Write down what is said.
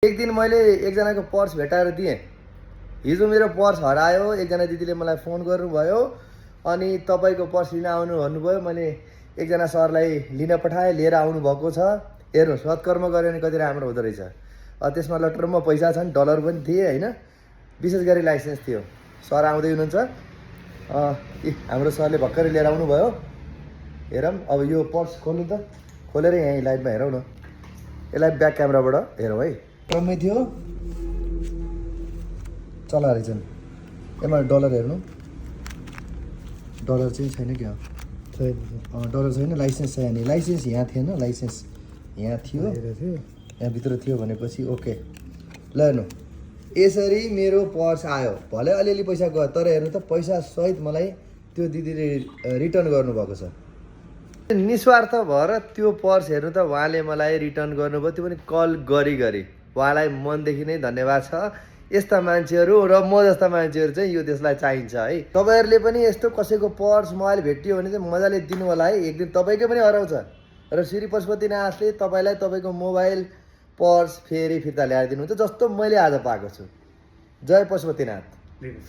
एक दिन मैले एकजनाको पर्स भेटाएर दिएँ। हिजो मेरो पर्स हरायो, एकजना दिदीले मलाई फोन गर्नुभयो अनि तपाईँको पर्स लिन आउनु भन्नुभयो। मैले एकजना सरलाई लिन पठाएँ, लिएर आउनुभएको छ। हेर्नुहोस्, सत्कर्म गऱ्यो भने कति राम्रो हुँदो रहेछ। त्यसमा लटरमा पैसा छन्, डलर पनि थिए होइन, विशेष गरी लाइसेन्स थियो। सर आउँदै हुनुहुन्छ। हाम्रो सरले भर्खरै लिएर आउनुभयो। हेरौँ अब यो पर्स खोल्नु त, खोलेर यहीँ लाइटमा हेरौँ न। यसलाई ब्याक क्यामेराबाट हेरौँ है। क्रममै थियो, चला रहेछन्। यसमा डलर हेर्नु, डलर चाहिँ छैन क्या? डलर छैन, लाइसेन्स छ यहाँनिर। लाइसेन्स यहाँ थिएन, लाइसेन्स यहाँ थियो, यहाँभित्र थियो भनेपछि ओके। ल हेर्नु, यसरी मेरो पर्स आयो। भले अलिअलि पैसा गयो, तर हेर्नु त पैसा सहित मलाई त्यो दिदीले रिटर्न गर्नुभएको छ। निस्वार्थ भएर त्यो पर्स हेर्नु त उहाँले मलाई रिटर्न गर्नुभयो, त्यो पनि कल गरी। उहाँलाई मनदेखि नै धन्यवाद छ। यस्ता मान्छेहरू र म जस्ता मान्छेहरू चाहिँ यो देशलाई चाहिन्छ है। तपाईँहरूले पनि यस्तो कसैको पर्स मोबाइल भेटियो भने चाहिँ मजाले दिनु होला है। एक दिन तपाईँकै पनि हराउँछ र श्री पशुपतिनाथले तपाईँलाई तपाईँको मोबाइल पर्स फेरि फिर्ता ल्याएर दिनुहुन्छ, जस्तो मैले आज पाएको छु। जय पशुपतिनाथ।